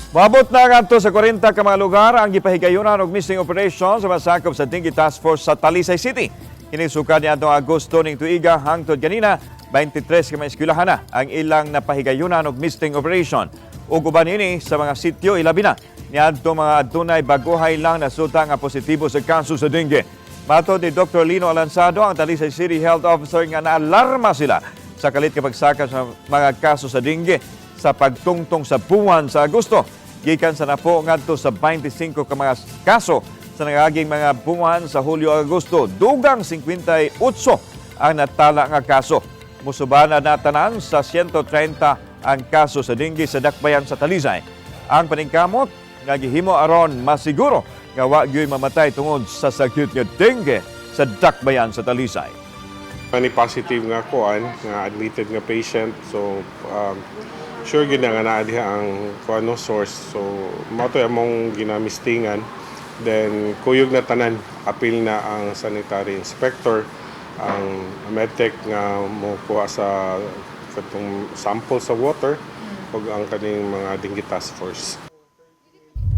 Moabot na ngadto sa 40 ka mga lugar ang gipahigayunan og misting operation sa masakop sa Dengue Task Force sa Talisay City. Kini sukad niadtong Agosto ning tuiga hangtod ganina, 23 ka mga eskwelahan na ang ilang napahigayunan og misting operation. Ug uban ini sa mga sityo, ilabi na niadto mga adunay baguhay lang nasuta nga positibo sa kaso sa dengue. Matod ni Dr. Lino Alanzado, ang Talisay City Health Officer, nga naalarma sila sa kalit kapagsaka sa mga kaso sa dengue sa pagtungtong sa buwan sa Agosto. Gikan sa napo ngadto sa 25 ka mga kaso sa nangaging mga buwan sa Hulyo, Agosto, dugang 58 ang natala nga kaso. Musubana na tanan sa 130 ang kaso sa dengue sa dakbayan sa Talisay. Ang paningkamot nga gihimo aron masiguro nga wa gyoy mamatay tungod sa sakit nga dengue sa dakbayan sa Talisay. Many positive nga kuan nga admitted nga patient, so sure gid na nga naa diha ang kuan no source, so mao to among ginamistingan. Then kuyog na tanan, apil na ang sanitary inspector, ang medtech nga mo kuha sa katong sample sa water ug ang kaning mga dengue task force.